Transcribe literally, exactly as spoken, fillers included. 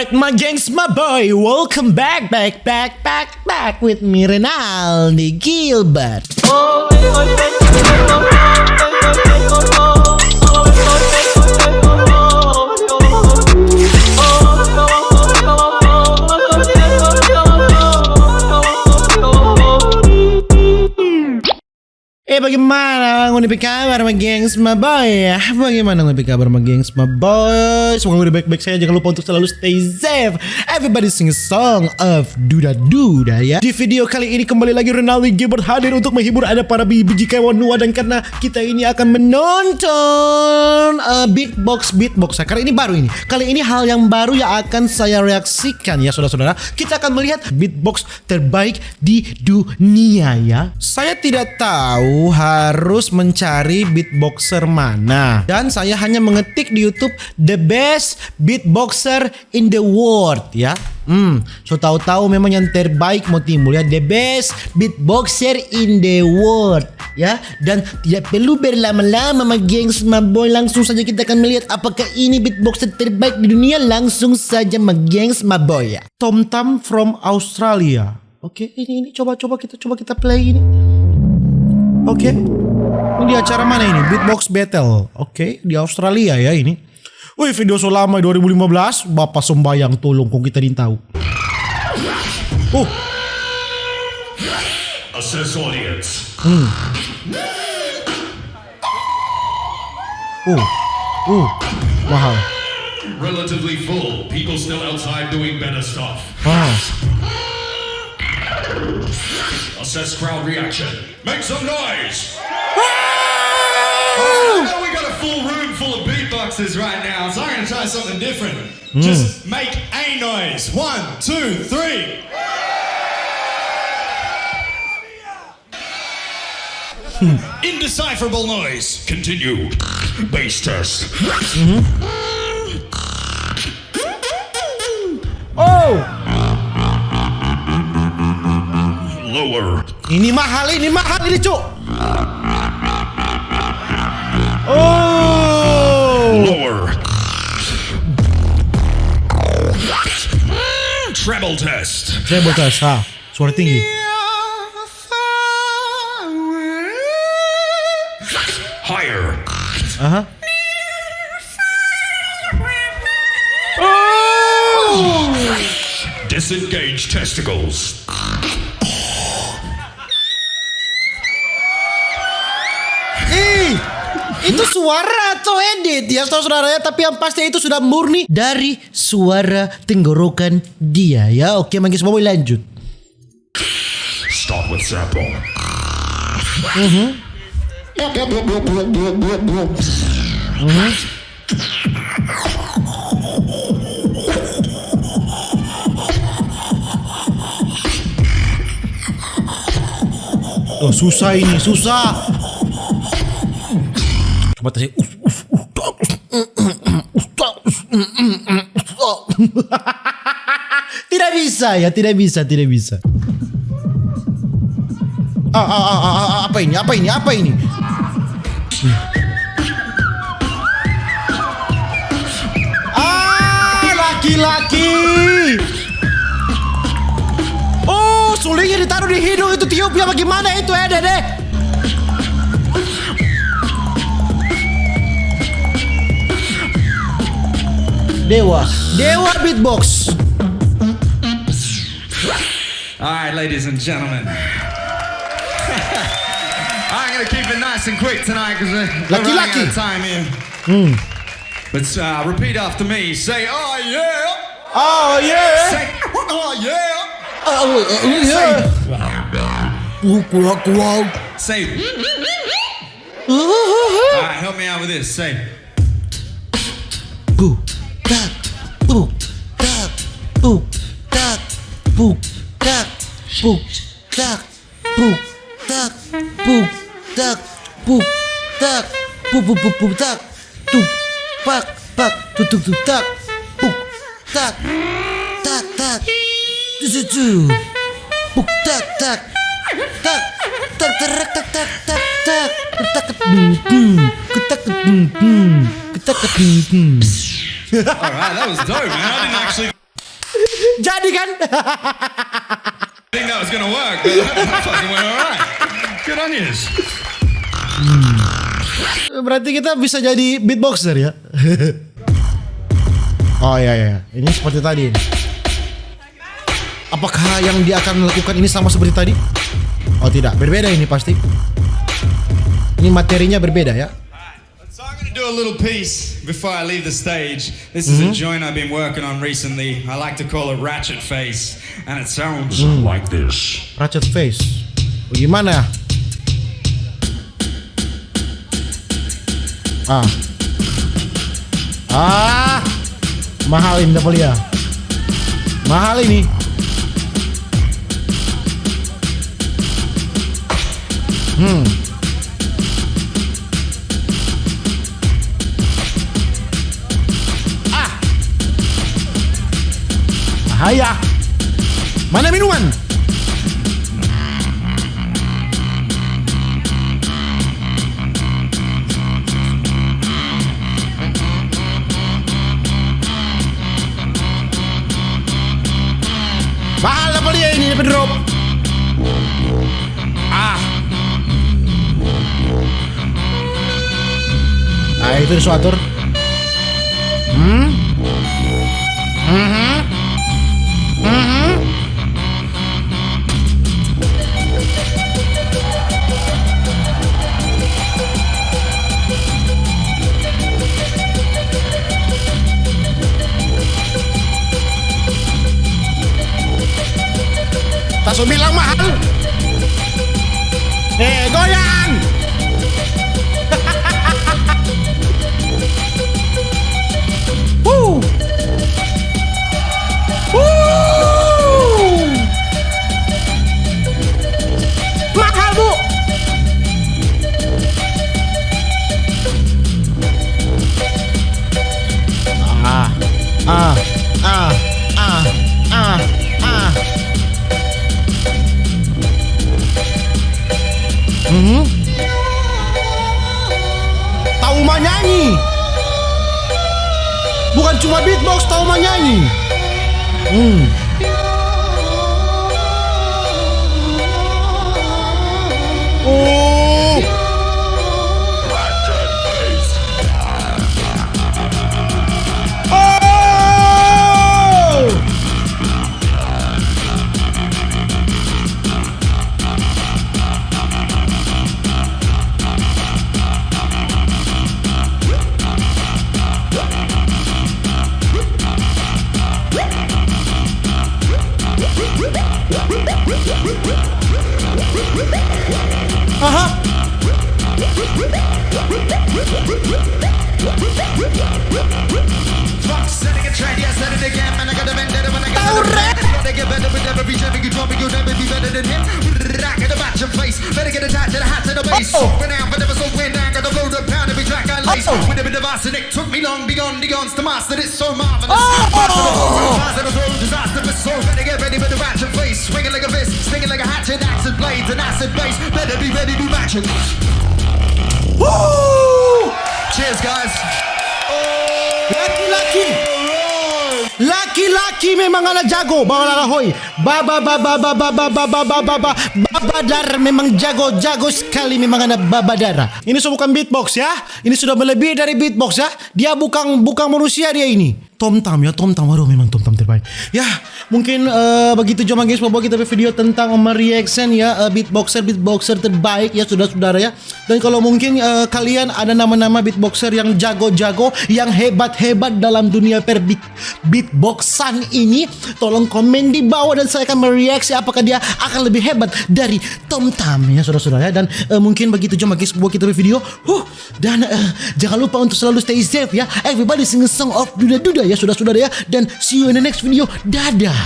My gengs, my boy, welcome back, back, back, back, back with me, Renaldi Gilbert. Eh, bagaimana ngoni pe kabar, my gengs, my boy? Bagaimana ngoni pe kabar, my gengs, my boy? Semoga ngoni baik-baik saja. Jangan lupa untuk selalu stay safe. Everybody sing a song of Duda Duda, ya. Di video kali ini kembali lagi Renaldi Gilbert hadir untuk menghibur ada para bi-, biji kaiwan nua, dan karena kita ini akan menonton, eh, beatbox, beatbox. Nah, karena ini baru ini. Kali ini hal yang baru yang akan saya reaksikan, ya, saudara-saudara. Kita akan melihat beatbox terbaik di dunia, ya. Saya tidak tahu harus mencari beatboxer mana. Dan saya hanya mengetik di YouTube the best beatboxer in the world, ya. Hmm, so tahu-tahu memang yang terbaik mau timbul, ya. The best beatboxer in the world, ya. Dan tidak perlu berlama-lama, my gengs, my boy. Langsung saja kita akan melihat apakah ini beatboxer terbaik di dunia. Langsung saja, my gengs, my boy, ya. Tom Tam from Australia. Oke, ini, ini coba, coba kita, coba kita play ini. Oke. Ini di acara mana ini? Beatbox Battle. Oke, di Australia ya ini. Wih, video so lama, dua ribu lima belas. Bapa sombayang, tolong, kong kita nih tahu. Oh. Assess audience. Hmm. Uh, uh, mahal. Relatively full. People still outside doing better stuff. Ah. Assess crowd reaction. Make some noise. Woo! I know we got a full room full of beatboxers right now, so I'm gonna try something different. Mm. Just make a noise. One, two, three. Indecipherable noise. Continue. Bass test. Oh! Lower. Ini mahal, ini mahal ini, Cuk. Oh! Lower. Treble test. Treble test, ha. Suara tinggi. Higher. Aha. Oh! Disengage testicles. Ih, itu suara atau edit ya, saudara-saudara ya? Tapi yang pasti itu sudah murni dari suara tenggorokan dia ya. Oke, manggis boboy, lanjut. Start with sample. Mhm. Mhm. Oh, susah ini, susah. Coba tadi, us, us, us, us. Tidak bisa ya, tidak bisa, tidak bisa. Ah, ah, ah, ah, ah, apa ini? Apa ini? Apa ini? Ah, laki-laki. Oh, sulingnya ditaruh di hidung itu, tiup ya bagaimana itu, eh, Dede? Dewa, Dewa beatbox. All right, ladies and gentlemen. I'm gonna keep it nice and quick tonight 'cause we're, we're running out Laki-laki. Of time here. Hmm. But, uh, repeat after me. Say, "Oh, yeah." Oh, yeah. Say, "Oh, yeah." Oh, oh, oh, yeah. Say, Wuk, wuk, wuk. Say. All right, help me out with this. Say. Puk, tak, puk, tak, puk, tak, puk, tak, puk, tak, puk, tak, puk, tak, puk, tak, puk, puk, puk, puk, tak. Tuk, pak, pak, tuk, tuk, tuk, tak. Puk, tak, tak. Tu, tu, tu. Puk, tak, tak. Tak. Tak, tak, tak, tak, tak, tak. Tak, tak, dum, dum. Tak, tak, dum, dum. Tak, tak, dum, dum. All right, that was dope, man. I didn't actually Jadi kan? I think that was gonna work, but that fucking went alright. Good on yous. Berarti kita bisa jadi beatboxer ya. Oh ya ya, ini seperti tadi. Apakah yang dia akan lakukan ini sama seperti tadi? Oh tidak, berbeda ini pasti. Ini materinya berbeda ya. So I'm gonna do a little piece before I leave the stage. This is a joint I've been working on recently. I like to call it Ratchet Face, and it sounds like this. Ratchet Face. Bagaimana? Ah. Ah. Mahal ini dapat ya. Mahal ini. Hmm. Ah. Bahaya. Mana minuman? Mahal apa dia ini, dapat drop? Ah. Ah, itu disuatur. Hmm? Mhm. Mhm. Taso bilang mahal. Eh, goyang. Wuh. Wuh. Mahal, Bu. Ah, ah, ah, ah, ah, ah. Mhm. Tau manyanyi. Bukan cuma beatbox, tau manyanyi. Hmm. Oh. Oh. Aha. Tau, Rek. Oh. Oh. Woo! Cheers, guys. Laki-laki. Laki-laki memang ada jago, bawa lalahoi. Baba, baba, baba, baba, baba, baba, baba. Babadar memang jago, jago sekali memang ada babadar. Ini so bukan beatbox ya. Ini sudah melebihi dari beatbox ya. Dia bukan, bukan manusia dia ini. Tom Tam ya, Tom Tam. Aduh, memang Tom Tam terbaik. Ya, mungkin, eh, begitu cuma guys, buat kita pe video tentang mereaction ya, eh, beatboxer, beatboxer terbaik ya, saudara-saudara ya. Dan kalau mungkin, eh, kalian ada nama-nama beatboxer yang jago-jago, yang hebat-hebat dalam dunia per beat-, beatboxan ini, tolong komen di bawah dan saya akan mereaksi apakah dia akan lebih hebat dari Tom Tam ya, saudara-saudara ya. Dan, eh, mungkin begitu cuma guys, buat kita pe video. Huh, dan, eh, jangan lupa untuk selalu stay safe ya. Everybody sing a song of Duda Duda ya, saudara-saudara ya. Dan see you in the next video. Dadah.